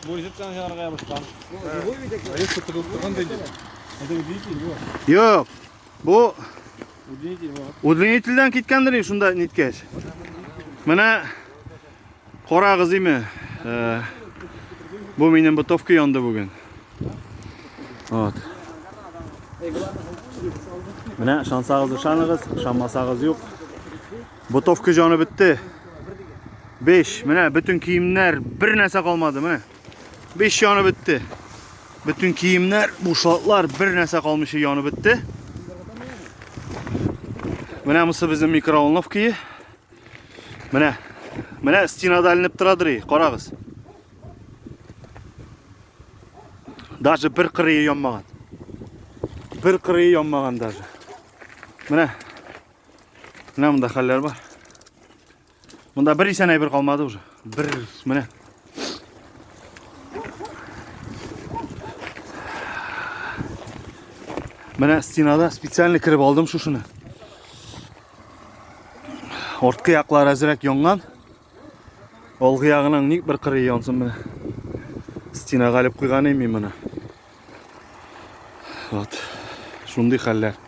Бу розетканы чыгарырга ябышкан. Розетка тыгылып торган да инде. Это удлинитель, вот. Юк. Бу Удлинитель, вот. удлинительдән киткәндер инде шунда ниткәч. Менә карагыз име. Э, Бу минем бытовка янды бүген. Вот. Менә ышансагыз ышаныгыз, ышанмасагыз юк. Бытовка җаны бетте. 5. Менә бөтен киемнәр, бер нәрсә калмады менә. 5 яны бетте. Бөтен киемнәр, бушлатлар, бер нәрсә калмыйча янып бетте. Менә монысы безнең микроволновка. Менә. Менә стенада эленеп торадыр, карагыз. Даже бер кырые янмаган. Бер кырые янмаган даже. Менә. Менә монда хәлләр бар. Монда бер исән әйбер калмады уже. Бер менә. Менә стенада специально кереп алдым шушыны. Арткы яклар әзрәк янган. Алгы ягының ник бер кырые янсын менә. Стенага элеп куйган мин моны. Вот. Шундый хәлләр.